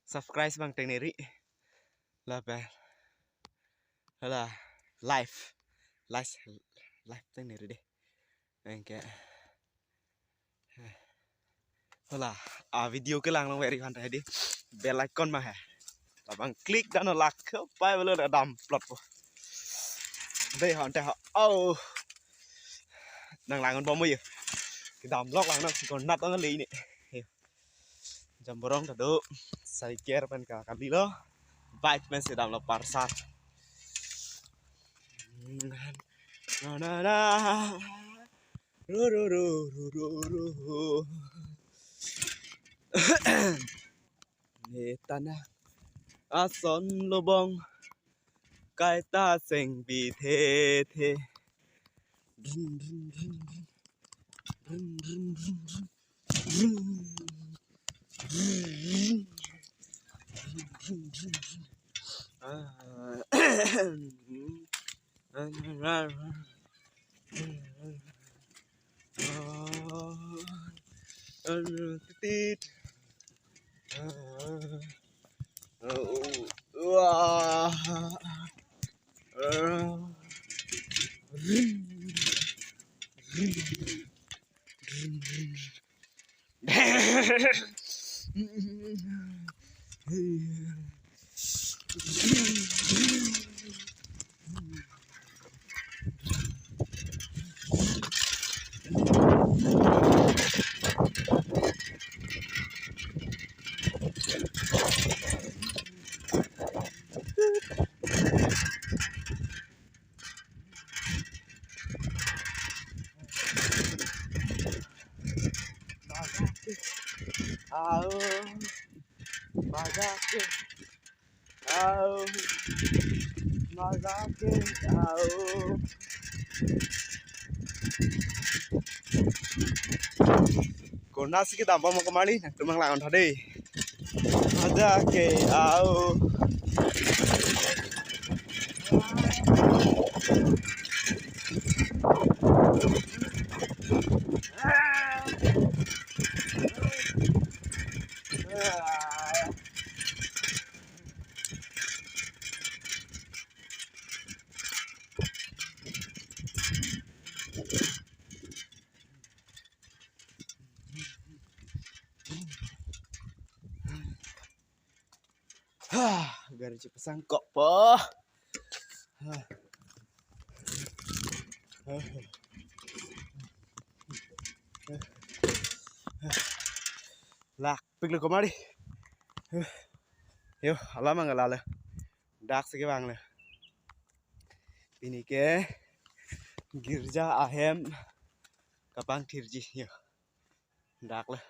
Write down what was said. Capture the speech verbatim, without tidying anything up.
Subscribe abang tengneri. Lapen hala live, live, live tengneri dei. Anke hala a video kelang long veri han dei, bell icon ma he. Labang click damnon, lak pai belo damplotpo. Dei han dei ha. Oh. Nang langdun bom mo yo. Kedam lok lang nang si konat ang le ne. Yo. Jamborong ta do. Cycle pen ka kalilo. Bike pen si damlo parsar. Na na na. Ru ru ru ru ru ru. Ne tanang ason lobong kaita seng bithe the. Dun, dun, dun, dun. Dun, dun, dun, dun. Dun. Dun, dun, dun, dun. Ah. Titit. Wah. Ao, maja ke. Ao, maja ke. Ao. Konatsi kedam bom ma komarli, nangtum nang langdun tha dei. Maja ke ao. Ha, gari chepasang kok po. Ha. Lakpiklo komarli. Yo, alam ang lalo. Daksi kevanglo. Pini ke girja ahem kapangthirji yo. Daklo.